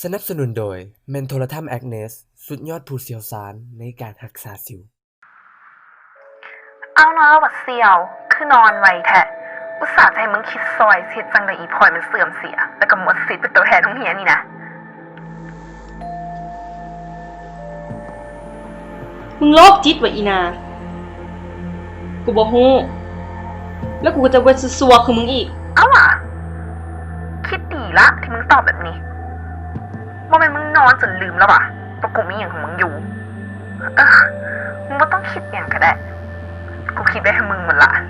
ສະໜັບສະໜູນໂດຍ ເມັນໂທລະທຳແອັກເນສ ສຸດຍອດຜູ້ຊ່ຽວຊານໃນການຮັກສາສິວ. ເອົານອນແລ້ວຫວາສ່ຽວ ຄືນອນໄວແທ້. ອຸດສ່າຈະໃຫ້ມຶງຄິດຊ່ອຍ ຊິເຮັດຈັ່ງໃດອີພອຍມັນເສື່ອມເສຍ ແລ້ວກໍໝົດສິດເປັນຕົວແທນໂຮງຮຽນນີ້ນະ. ມຶງໂລກຈິດຫວາອີນາ? ກູບໍ່ຮູ້ ແລ້ວກູກໍຈະບໍ່ຊົ່ວໆຄືມຶງອີກ. ເອົາຫວາ ຄິດດີລະທີ່ມຶງຕອບແບບນີ້. ບໍ່ແມ່ນມຶງນອນຈົນລືມແລ້ວຫວາ ວ່າກູມີຫຍັງຂອງມຶງຢູ່? ເອີ ມຶງບໍ່ຕ້ອງຄິດຫຍັງກໍໄດ້ ກູຄິດໄວ້ໃຫ້ມຶງໝົດລະ. ອືມ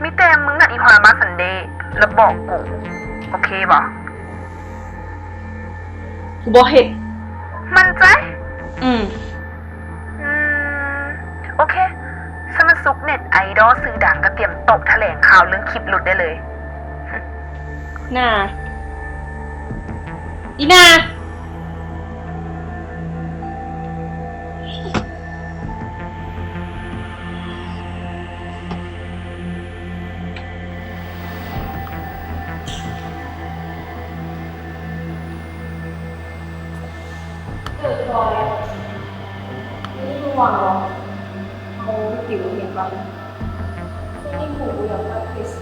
ມີແຕ່ມຶງນັດອີພອຍມາຊັນເດ ແລ້ວບອກກູ ໂອເຄບໍ່? ກູບໍ່ເຮັດ. ໝັ້ນໃຈ? ອືມ. ອືມ ໂອເຄ ຊັ້ນວັນສຸກເນັດໄອດອລຊື່ດັງກໍຕຽມໂຕະຖະແຫຼງຂ່າວເລື່ອງຄລິບຫຼຸດໄດ້ເລີຍ. ໜ້າ ອີໜ້າ. ເອີ ບອຍ ມີຫວັງບໍ່? ເຮົາຕິວຮຽນກ່ອນ. ຊ່ວງນີ້ກູບໍ່ຢາກພາດເຄສ.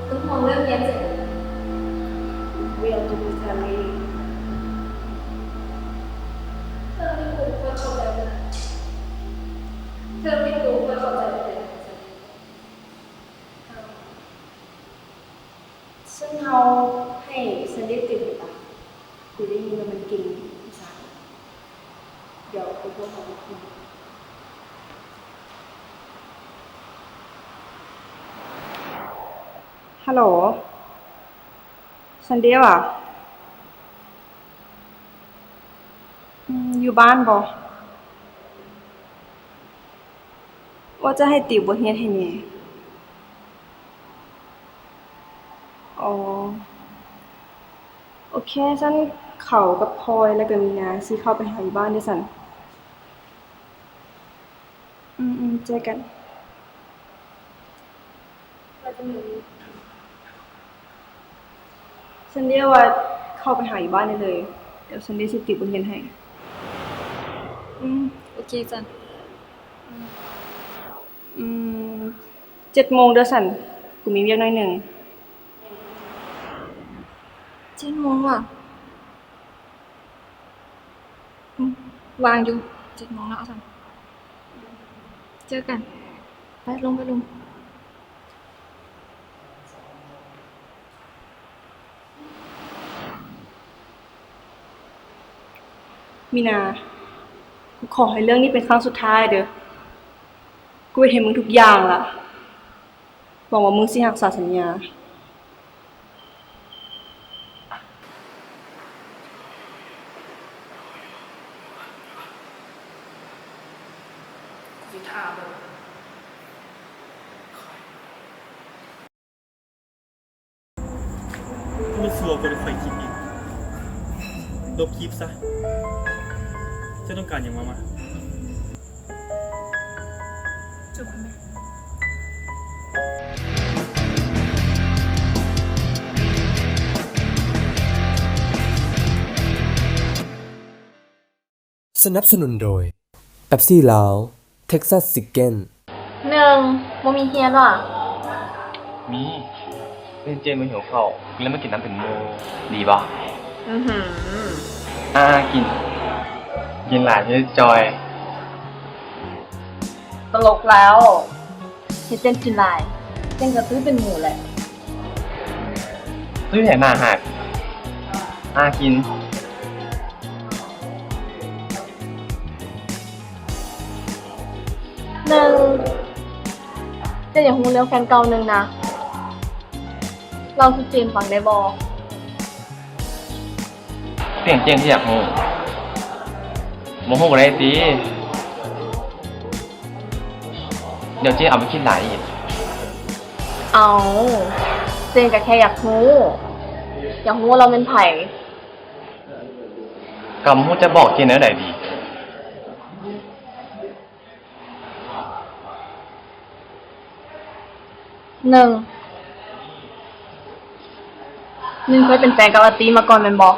ເປັນຫ່ວງເລື່ອງຮຽນຈັ່ງໃດ? ບໍ່ຢາກຕົກວິຊາເລີຍ. ເທື່ອນີ້ກູບໍ່ຄ່ອຍເຂົ້າໃຈປານໃດ. ເທື່ອນີ້ກູບໍ່ຄ່ອຍເຂົ້າໃຈປານໃດ. ຊັ້ນເຮົາໃຫ້ຊັນເດຕິວໃຫ້ປະ? ກູໄດ້ຍິນວ່າມັນເກັ່ງວິຊາ. ດຽວກູໂທຫາອີກທີ. ຮັລໂຫຼ ຊັນເດຫວາ? ອືມ ຢູ່ບ້ານບໍ່? ວ່າຈະໃຫ້ຕິວບົດຮຽນໃຫ້ແດ່. ອໍ ໂອເຄ ຊັ້ນເຂົາກັບພອຍ ແລ້ວກໍມີນາຊິເຂົ້າໄປຫາຢູ່ບ້ານເດີ້ຊັ້ນ. ອືມໆ ເຈີກັນ. ຊັນເດວ່າເຂົ້າໄປຫາຢູ່ບ້ານໄດ້ເລີຍ. ດຽວຊັນເດຊິຕິວບົດຮຽນໃຫ້. ອືມ ໂອເຄຊັ້ນ. ອືມ ເຈັດໂມງເດີ້ຊັ້ນ. ກູມີວຽກໜ້ອຍໜຶ່ງ. ເຈັດໂມງຫວາ? ອືມ ວ່າງຢູ່ ເຈັດໂມງເນາະຊັ້ນ. ເຈີກັນ. ໄປ ລົງ ໄປ ລົງ. ມີນາ ກູຂໍໃຫ້ເລື່ອງນີ້ເປັນຄັ້ງສຸດທ້າຍເດີ້. ກູເຮັດໃຫ້ມຶງທຸກຢ່າງລະ. ຫວັງວ່າມຶງຊິຮັກສາສັນຍາ. ມັນຊົ່ວກວ່າທີ່ຂ້ອຍຄິດອີກ. ລົບຄລິບຊະ. ເຈົ້າຕ້ອງການຫຍັງມາ ມາ. ສະໜັບສະໜູນໂດຍ ເປັບຊີລາວ ເທັກຊັສຊິກເກັນ. ໜຶ່ງ ບໍ່ມີຮຽນຫວາ? ມີ. ເປັນເຈນບໍ່ຫິວເຂົ້າ ເລີຍມາກິນນຳເປັນໝູ່ ດີບໍ່? ອືຫື ອາ ກິນ ກິນຫຼາຍຊິຈ່ອຍ. ຕະຫຼົກແລ້ວ ເຮັດເຈັນກິນຫຼາຍ ເຈັນກໍຕື້ເປັນໝູແຫຼະ. ຕື້ໃຫ້ໜ້າຫັກ ອາ ກິນ. ໜຶ່ງ ເຈັນຢາກຮູ້ເລື່ອງແຟນເກົ່າໜຶ່ງນະ ເລົ່າສູ່ເຈນຟັງໄດ້ບໍ່? ເປັນຫຍັງເຈນຄືຢາກຮູ້? ບໍ່ຮູ້ກໍໄດ້ຕິ ດຽວເຈນເອົາໄປຄິດຫຼາຍອີກ. ເອົ້າ ເຈນກໍແຄ່ຢາກຮູ້ ຢາກຮູ້ວ່າລາວແມ່ນໃຜ. ກໍບໍ່ຮູ້ຈະບອກເຈນແນວໃດດີ. ໜຶ່ງ ໜຶ່ງເຄີຍເປັນແຟນກັບອາຕີມາກ່ອນແມ່ນບໍ່?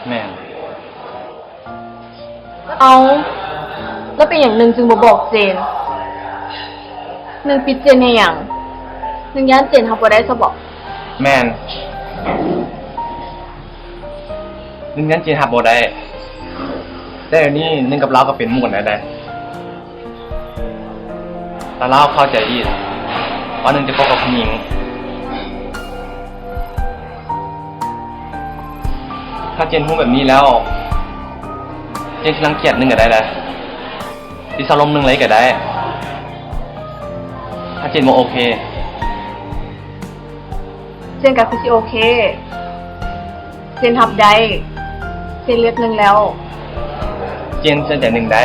ແມ່ນ. ເອົ້າ ແລ້ວເປັນຫຍັງໜຶ່ງຈຶ່ງບໍ່ບອກເຈນ? ໜຶ່ງປິດເຈນເຮັດຫຍັງ? ໜຶ່ງຢ້ານເຈນຮັບບໍ່ໄດ້ຊະບໍ? ແມ່ນ. ໜຶ່ງຢ້ານເຈນຮັບບໍ່ໄດ້, ແຕ່ດຽວນີ້ໜຶ່ງກັບລາວກໍເປັນໝູ່ກັນໄດ້. ແລ້ວລາວເຂົ້າໃຈອີກວ່າໜຶ່ງຈະຄົບກັບຜູ້ຍິງ. ຖ້າເຈນຮູ້ແບບນີ້ແລ້ວ ເຈນຊິລັງກຽດໜຶ່ງກໍໄດ້ແຫຼະ, ຊິເຊົາລົມໜຶ່ງເລີຍກໍໄດ້ ຖ້າເຈນບໍ່ໂອເຄ. ເຈນກໍຄືຊິໂອເຄ. ເຈນຮັບໄດ້. ເຈນເລືອກໜຶ່ງແລ້ວ. ເຈນເຊື່ອໃຈໜຶ່ງໄດ້.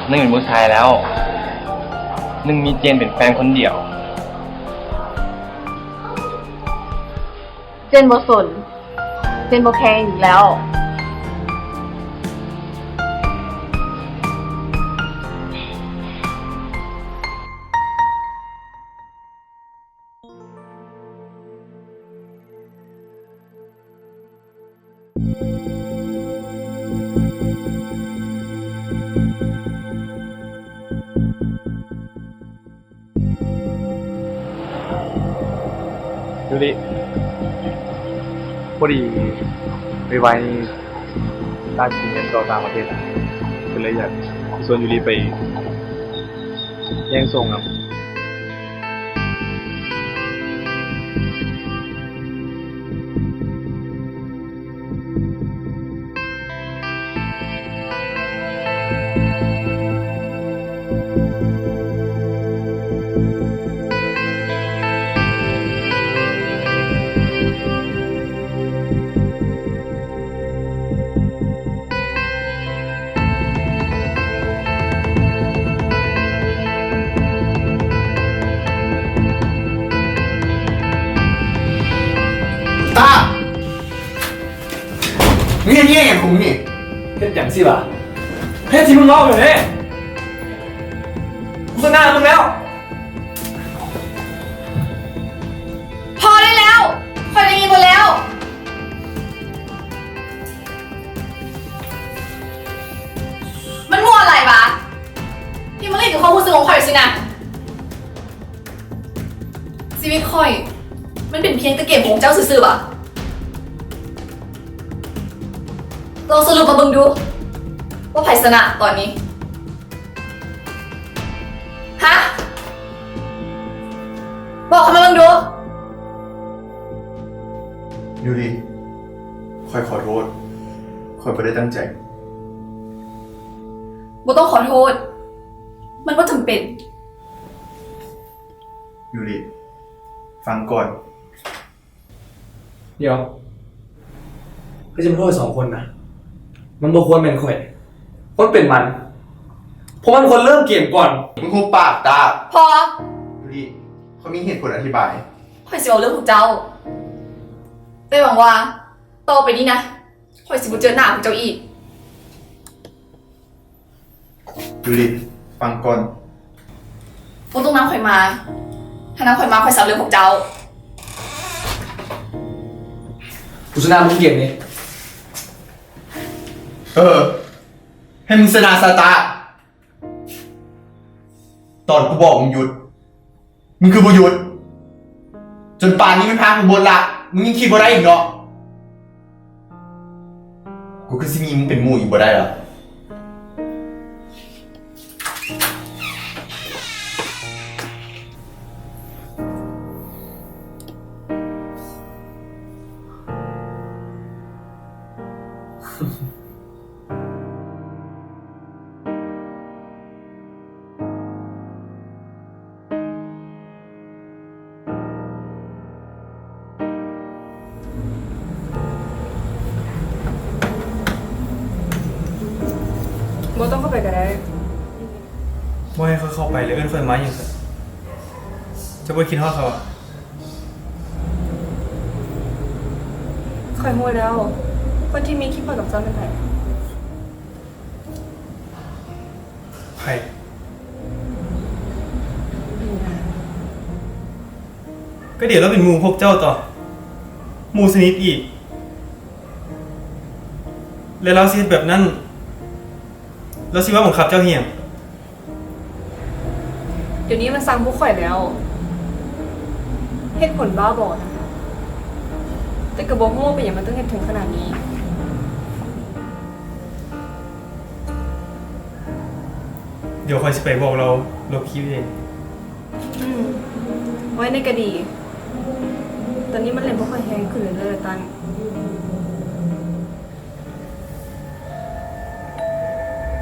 ໜຶ່ງເປັນຜູ້ຊາຍແລ້ວ. ໜຶ່ງມີເຈນເປັນແຟນຄົນດຽວ. ເຈນບໍ່ສົນ. ເຈນບໍ່ແຄອີກແລ້ວ. ຢູລິ ພໍດີໄວໆນີ້ລາວຊິຮຽນຕໍ່ຕ່າງປະເທດ ກໍເລີຍຢາກຊວນຢູລິໄປຮຽນສົ່ງນຳ. ຕາ ມຶງເຮັດຫຍັງຂອງມຶງນີ້? ເຮັດຫຍັງຊິວະ? ເຮັດທີ່ມຶງເວົ້າຢູ່ເດ້. ກູຊະໜ້າມຶງແລ້ວ. ພໍໄດ້ແລ້ວ! ຂ້ອຍໄດ້ຍິນໝົດແລ້ວ. ມັນມົວຫຼາຍຫວາ ທີ່ມາຫຼິ້ນກັບຄວາມຮູ້ສຶກຂອງຂ້ອຍຊີ້ນະ. ຊີວິດຂ້ອຍມັນເປັນພຽງແຕ່ເກມຂອງເຈົ້າຊື່ໆຫວາ? ລອງສະຫຼຸບມາເບິ່ງດູ ວ່າໃຜຊະນະຕອນນີ້? ຮະ? ບອກຂ້ອຍມາເບິ່ງດູ. ຢູລິ ຂ້ອຍຂໍໂທດ. ຂ້ອຍບໍ່ໄດ້ຕັ້ງໃຈ. ບໍ່ຕ້ອງຂໍໂທດ. ມັນບໍ່ຈຳເປັນ. ຢູລິ ຟັງກ່ອນ. ດຽວ ຄືຊິມາໂທດສອງຄົນນະ? ມັນບໍ່ຄວນແມ່ນຂ້ອຍ, ຄວນເປັນມັນ. ເພາະມັນຄວນເລີ່ມເກມກ່ອນ. ມຶງຫຸບປາກຕາ. ພໍ! ຢູລິ ຂ້ອຍມີເຫດຜົນອະທິບາຍ. ຂ້ອຍຊິເວົ້າເລື່ອງພວກເຈົ້າ, ແຕ່ຫວັງວ່າຕໍ່ໄປນີ້ນະ ຂ້ອຍຊິບໍ່ເຈີໜ້າພວກເຈົ້າອີກ. ຢູລິ ຟັງກ່ອນ. ບໍ່ຕ້ອງນຳຂ້ອຍມາ. ຖ້ານຳຂ້ອຍມາ ຂ້ອຍຊິເອົາເລື່ອງພວກເຈົ້າ. ກູຊະນະມຶງເກມນີ້. ເອີ ໃຫ້ມຶງຊະນະຊະຕາ. ຕອນກູບອກມຶງຢຸດ ມຶງຄືບໍ່ຢຸດ? ຈົນປານນີ້ມັນຜ່ານມາເບິດລະ ມຶງຍັງຄິດບໍ່ໄດ້ອີກເນາະ. ກູຄືຊິມີມຶງເປັນໝູ່ອີກບໍ່ໄດ້ລະ. ບໍ່ຕ້ອງເຂົ້າໄປກໍໄດ້. ບໍ່ໃຫ້ຂ້ອຍເຂົ້າໄປ ແລ້ວເອີ້ນຂ້ອຍມາຫຍັງຊັ້ນ? ເຈົ້າບໍ່ຄິດຮອດຂ້ອຍຫວາ? ຂ້ອຍຮູ້ແລ້ວ, ຄົນທີ່ມີຄລິບພອດກັບເຈົ້າແມ່ນໃຜ. ໃຜ? ກໍດຽວລາວເປັນໝູ່ພວກເຈົ້າຕົວະ, ໝູ່ສະໜິດອີກ. ແລະ ລາວຊິເຮັດແບບນັ້ນ, ລາວຊິມາບັງຄັບເຈົ້າເຮັດຫຍັງ? ດຽວນີ້ມັນຊັງພວກຂ້ອຍແລ້ວ. ເຫດຜົນບ້າບໍນະ, ແຕ່ກໍບໍ່ຮູ້ວ່າເປັນຫຍັງມັນຕ້ອງເຮັດເຖິງຂະໜາດນີ້. ດຽວຂ້ອຍຊິໄປບອກລາວລົບຄລິບເອງ. ອືມ, ໄວ້ໃນກະດີ. ຕອນນີ້ມັນເຫຼັ້ນບໍ່ຄ່ອຍແຮງຂຶ້ນເລີຍ ຕັນ.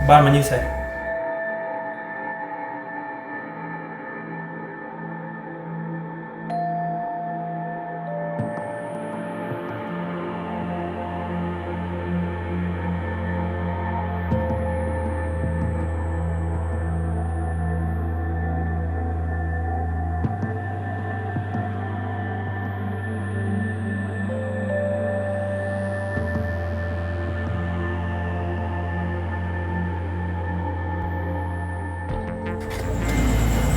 ບ້ານມັນຢູ່ໃສ?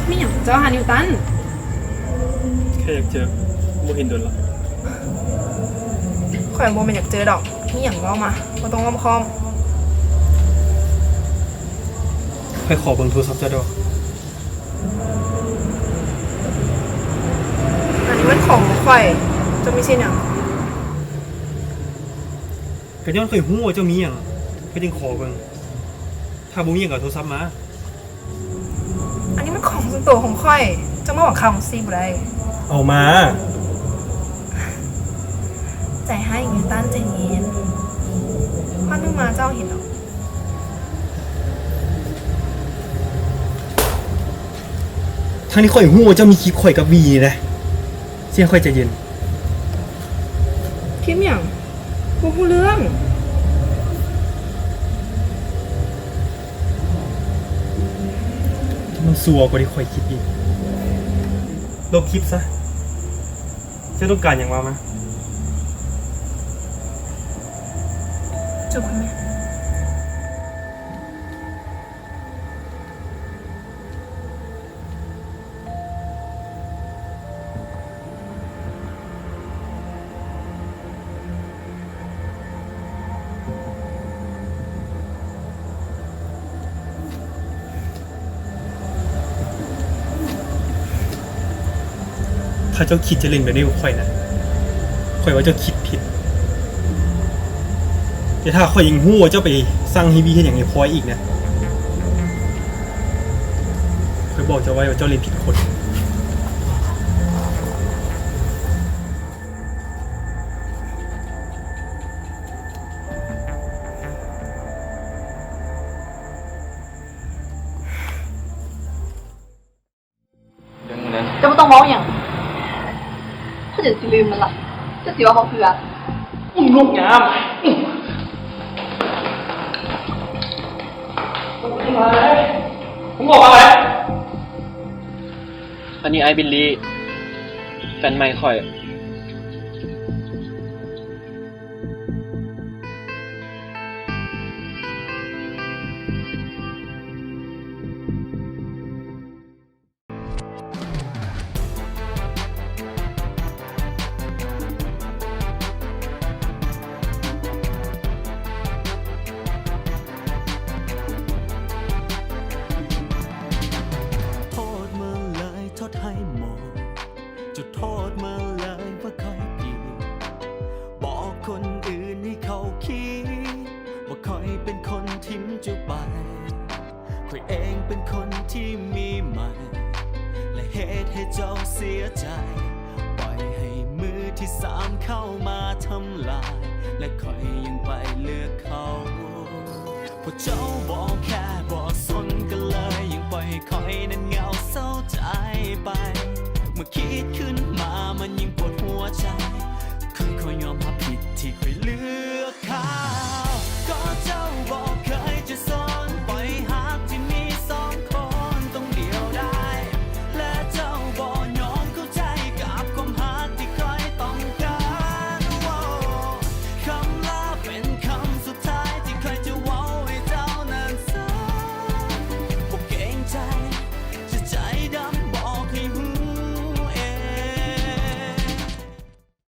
ມີຫຍັງເຈົ້າຫັ້ນ ນິວຕັນ? ແຄ່ຢາກເຈີ, ບໍ່ເຫັນດົນລະ. ຂ້ອຍບໍ່ແມ່ນຢາກເຈີດອກ, ມີຫຍັງເວົ້າມາ, ບໍ່ຕ້ອງອ້ອມຄ້ອມ. ຂ້ອຍຂໍເບິ່ງໂທລະສັບເຈົ້າດອກ. ອັນນີ້ມັນຂອງຂອງຂ້ອຍ, ເຈົ້າມີສິດຫຍັງ? ກໍຍ້ອນຂ້ອຍຮູ້ວ່າເຈົ້າມີຫຍັງ, ຂ້ອຍຈຶ່ງຂໍເບິ່ງ. ຖ້າບໍ່ມີຫຍັງກໍເອົາໂທລະສັບມາ. ອັນນີ້ມັນຂອງສ່ວນຕົວຂອງຂ້ອຍ, ເຈົ້າມາບັງຄັບຈັ່ງຊີ້ບໍ່ໄດ້. ເອົາມາ. ໃຈຮ້າຍ ນິວຕັນ, ໃຈເຢັນ. ພາດໜຶ່ງມາເຈົ້າເຫັນດອກ. ທັງທີ່ຂ້ອຍຮູ້ວ່າເຈົ້າມີຄລິບຂ້ອຍກັບວີນີ້ນະ, ຊິໃຫ້ຂ້ອຍໃຈເຢັນ. ຄລິບຫຍັງ? ບໍ່ຮູ້ເລື່ອງ. ມັນຊົ່ວກວ່າທີ່ຂ້ອຍຄິດອີກ. ລົບຄລິບຊະ. ເຈົ້າຕ້ອງການຫຍັງ ວ່າມາ. ຈູບຂ້ອຍແມ້. ຖ້າເຈົ້າຄິດຈະຫຼິ້ນແບບນີ້ກັບຂ້ອຍນະ, ຂ້ອຍວ່າເຈົ້າຄິດຜິດ. ແຕ່ຖ້າຂ້ອຍຍັງຮູ້ວ່າເຈົ້າໄປສັ່ງໃຫ້ວີເຮັດຫຍັງໃຫ້ພອຍອີກນະ, ຂ້ອຍບອກເຈົ້າໄວ້ວ່າເຈົ້າຫຼິ້ນຜິດຄົນ. ເຈົ້າບໍ່ຕ້ອງເວົ້າຫຍັງ. ຂ້ອຍຈົນຊິລືມມັນລະ. ເຈົ້າຊິເວົ້າເພື່ອ. ມຶງລຸກຍາມ. ມຶງອອກມາເລີຍ. ມຶງອອກມາເລີຍ. ອັນນີ້ອ້າຍບິນລີ, ແຟນໃໝ່ຂ້ອຍ. ໂທດມາເລີຍ, ໂທດໃຫ້ໝົດ. ເຈົ້າໂທດມາເລີຍວ່າຂ້ອຍຜິດ. ບອກຄົນອື່ນໃຫ້ເຂົາຄິດວ່າຂ້ອຍເປັນຄົນຖິ້ມເຈົ້າໄປ. ຂ້ອຍເອງເປັນຄົນທີ່ມີໃໝ່ ແລະ ເຮັດໃຫ້ເຈົ້າເສຍໃຈ. ປ່ອຍໃຫ້ມືທີ່ສາມເຂົ້າມາທຳລາຍ ແລະ ຂ້ອຍຍັງໄປເລືອກເຂົາ. ພວກເຈົ້າບໍ່ແຄ ບໍ່ສົນກັນເລີຍ, ຍັງປ່ອຍໃຫ້ຂ້ອຍນັ້ນເຫງົາເສົ້າໃຈໄປ. ເມື່ອຄິດຂຶ້ນມາມັນຍິ່ງປວດຫົວໃຈ, ຂ້ອຍຂໍຍອມຮັບຜິດທີ່ຂ້ອຍເລືອກເຂົາ.